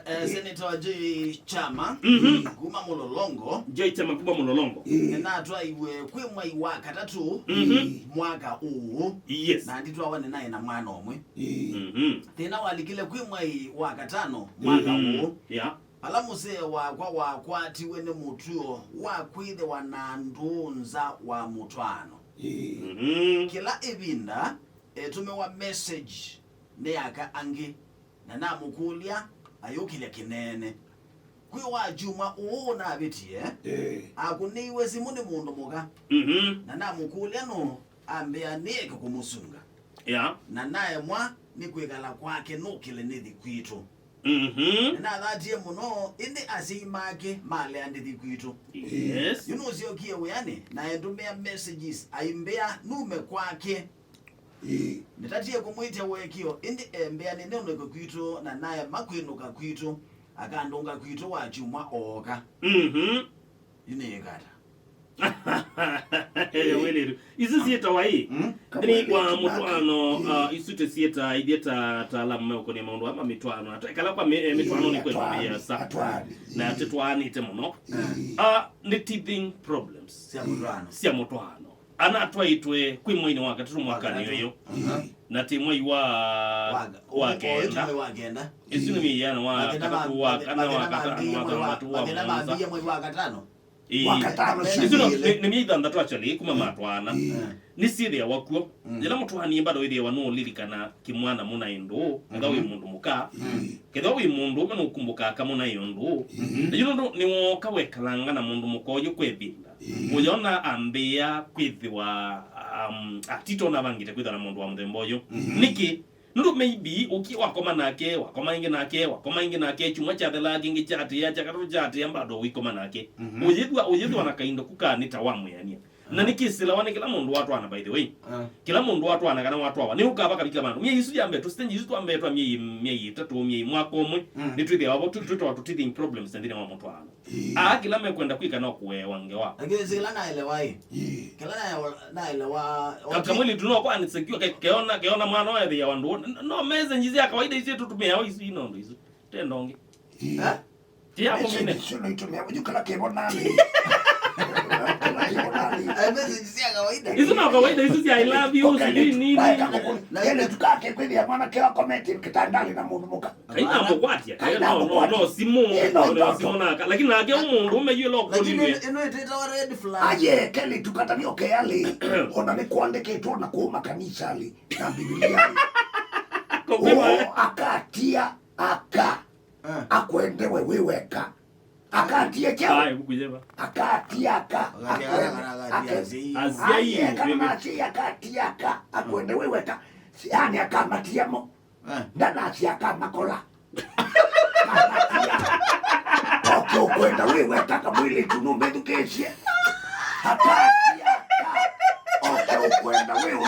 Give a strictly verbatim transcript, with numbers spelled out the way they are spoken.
Eh, Senator Joy Chama, mhm, kuma Mulolongo. Joy Chama kuma Mulolongo. Ĩĩ. Nĩnatwaiwe kwĩ mwai wa katatũ, mhm, mwaka ũũ. Yes. Na nditwawa nĩnaĩ na mwana ũmwe. Ĩĩ. Mhm. Thĩna walikile kwĩ mwai wa katano mwaka, mhm, ũũ. Yeah. Ala mũsee wakwa wakwatiwe nĩ mũtuo wa kwĩthĩwa na ndũũ nza wa mũtwaano. Ĩĩ. Mhm. Kĩla ĩvinda etũmĩwa message nĩ aka angĩ, na namũkũlya ayũkĩlya kĩneene. Kwĩ wa kyumwa ũũ ũnavĩtie, ĩĩ, akũnĩiwe simũ nĩ mũndũ mũka. Mhm. Na namũkũlya nũũ, ambĩa nĩeke kũmũsunga. Yeah. Na naemwa nĩ kwĩkala kwake nũkĩle nĩthi kwitũ. Mhm. Nĩnathatie mũno, ĩndĩ asyai make malea nĩthi kwitũ. Yes. Yu nũsyokie wĩanĩ, na endũmĩa messages, aimbĩa nume kwake. Ĩĩ. Nĩtatie kũmwĩtya ũekeo, ĩndĩ embĩa nĩneũnũke kwitũ, na naema kwĩnũka kwitũ, akandũnga kwitũ wa kyumwa ooka. Mhm. Yu nĩĩka ata? Ĩĩ, wĩlĩtu. Isu syĩtawa ĩ? Mm? Nthĩnĩ wa mũtwaano, ĩĩ, ah, isu tũsyĩtaa ithyĩ ta ataalamu meũkũnĩa maũndũ aa ma mĩtwaano. Ata-, kala kwa mĩ-, eh, mĩtwaano nĩ kwĩtwa mĩasa. Atwaani. Na tũtwaanĩte mũno. Ĩĩ. Ah, nĩ teething problems. Sya mũtwaano. Sya mũtwaano. Anatwaĩtwe kwĩ mweinĩ wa katatũ mwakanĩ ũyũ. Aha. Na ti mwei wa, wa, wa kenda. Mwei wa kenda. Ĩsu nĩ mĩiano wa katatũ, wa kana, wa katano, wa thanthatũ, wa mũonza. Mathĩna mambĩie mwei wa katano. Ĩĩ. Wa katano. Ĩsu no, nĩ, nĩ myei thanthatũ actually, kuma matwaana. Ĩĩ. Nĩsyĩthĩawa kw'o. Mm. Yĩla mũtwaani bado wĩthĩawa nũũlilikana kĩmwana mũna ĩndũ, ethĩwa wĩ mũndũ mũka. Mm. Kethĩwa wĩ mũndũ ũme nũkumbũkaa kamwe na ĩũndũ. Mhm. Na yu nũndũ nĩwooka wekalanga na mũndũ mũka ũyũ kwa ĩvinda. Mhm. Ũyona ambĩĩa kwĩthĩwa, um, atito navangĩte kwĩthwa na mũndũ wa mũthemba ũyũ. Mhm. Nĩkĩ? Nũndũ maybe ũkie wakoma nake, wakoma ĩngĩ nake, wakoma ĩngĩ nake, kyumwa kyathela kĩngĩ kyatĩa, kya katatũ kyatĩa, bado ũikoma nake. Mhm. Ũyĩthwa, ũyĩthwa na kaindo ku kanĩ ta wamwĩanĩa. Na nĩkĩsĩlawa nĩ kĩla mũndũ watwaana, by the way. Ah. Kĩla mũndũ watwaana kana watwawa, nĩ ũkava kavika vandũ. Myei isu ya mbee, tũsitenji isu twa mbee twa myei, myei ĩtatũ, myei mwaka ũmwe, mm, nĩtwĩthĩawa vo tũ-, twĩtawa tũ teething problems nthĩnĩ wa mũtwaano. Ĩĩ. Aa, kĩla mekwenda kwĩka no kũewa ngewa. Lakini sila naelewa ĩ. Ĩĩ. Kĩla naelewa, naelewa, ka-, kamwĩlĩtu no kwa insecure, ke-, keona, keona mwana waethĩawa ndũ. N-, no message sya kawaida isu tũtũmĩawa isu, ino ndũ isu. Te ndongi. Ĩĩ. Eh? Tia message mũmine. Icio no itũmĩa, ũyu kala kĩvonanĩ. Kala kĩvonanĩ. Eh, message sya kawaida. Isu no kawaida, isu sya I love you, okay, sijui nini. Baeka kũkũ. Na yele tukake kwĩthĩa mwana kĩo akomete kĩtandalĩ na mũndũ mũka. Kaina mũkwatia, kaina no, no, no, simu, ĩĩ, no, no, no, simu naka. Lakini nake mũndũ ũme yule. Lakini okũliwe. Ĩno ĩtĩtawa red flag. Aye, keli tukata nĩ okay ali. Ona nĩ kwandĩkĩtwo na kuuma kanisali na Biblia. Kwa kweli. Oh, akatia, aka. Eh. Akwende we wĩ weka. Akatie kya. Ai, bukujeba. Akatie aka. Akatie aka, akwende, kana akatie asyai. Asyai, aye, kana baby. Asyai akatie aka. Akwende wĩ weka. Yani akamatia mo. Eh. Ndanasya akamakola. Akatia. Okay, ũkwenda wĩ weka kamwĩlĩtu nũmethukĩĩsye. Akatie aka. Okay, ũkwenda wĩ